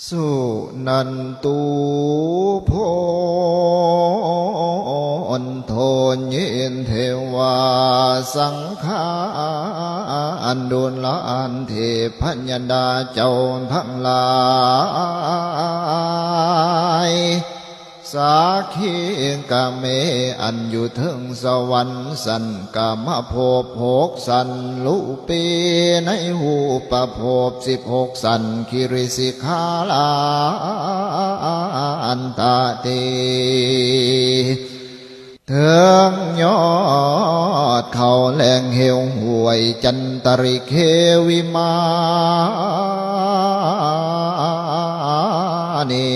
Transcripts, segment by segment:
ສຸນັນຕຸ ໂພນໂທ ຍິນເທວາສັງຄານ ດູລານເທພະຍະດາເຈົ້າທັງຫຼາຍ ສາຄີກະເມ ອັນຢູ່ເທິງສະຫວັນ ສັນກາມະພົບຫົກສັນ ລຸເປໃນຮູບປະພົບສິບຫົກສັນ ກິລິສິຂາລານຕະເຕ ເທິງຍອດເຂົາແຫຼງເຫວຫ້ວຍ ຈັນຕະລິເຄວິມານີ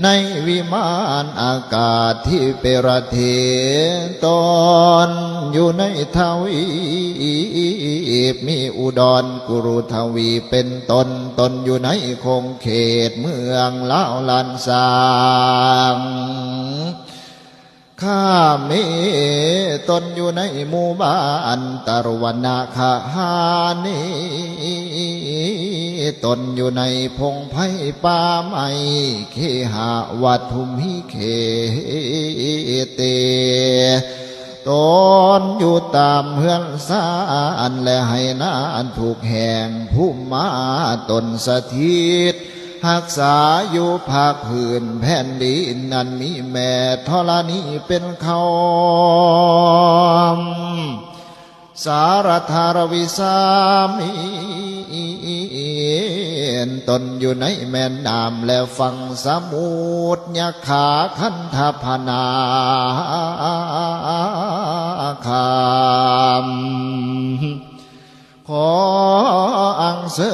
ໃນວິມານອາກາດທິເປລະເທ ຕົນຢູ່ໃນທະວີບ ມີອຸດອນກຸລຸທະວີບເປັນຕົ້ນ ຕົນຢູ່ໃນຂົງເຂດເມືອງລາວລ້ານຊ້າງ ຄາເມ ຕົນຢູ່ໃນໝູ່ບ້ານຕະຣະວະນະຄະຫານີ ຕົນຢູ່ໃນພົງໄພປ່າໄມ້ ເຄຫະວັດຖຸມຫິເຂເຕ ຕົນຢູ່ຕາມເຮືອນຊານ ແລະໄຮ່ນາທຸກແຫ່ງ ພູມມາຕົນສະຖິດ ຮັກສາຢູ່ພາກພື້ນແຜ່ນດິນ ອັນມີແມ່ທໍລະນີເປັນເຄົ້າ ສາລະທາລະວິສາມີນ ຕົນຢູ່ໃນແມ່ນ້ຳ ແລະຝັ່ງສະໝຸດ ຍັກຂາຄັນທະພະນາຄາມ ຂໍອັນເຊີ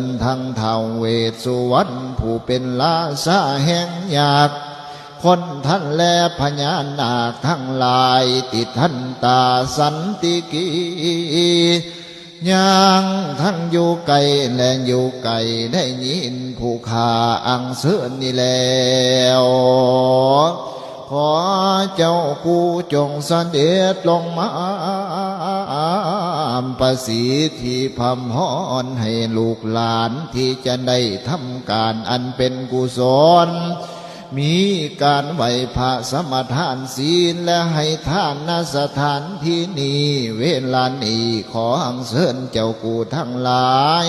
ນທັງທ້າວເວດສຸວັນ ຜູ້ເປັນລາຊາແຫ່ງຍັກ ຄົນທັນ ແລະພະຍານາກທັງຫຼາຍ ຕິທັນຕາສັນຕິກີ ຍັງທັງຢູ່ໃກ້ ແລະຢູ່ໄກ ໄດ້ຍິນຜູ້ຂ້າອັນເຊີນນີ້ແລ້ວ ຂໍເຈົ້າກູ່ຈົ່ງສະເດັດລົງມາ ປະສິດທິພຳພອນໃຫ້ລູກຫຼານ ທີ່ຈະໄດ້ທຳການອັນເປັນກຸສົນ ມີການໄຫວ້ພະ ສະມາທານສິນ ແລະໃຫ້ທານ ນະສະຖານທີ່ນີ້ ເວລານີ້ ຂໍອັນເຊີນເຈົ້າກູ່ທັງຫຼາຍ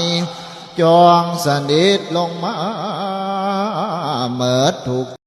ຈົ່ງສະເດັດລົງມາເໝິດທຸກ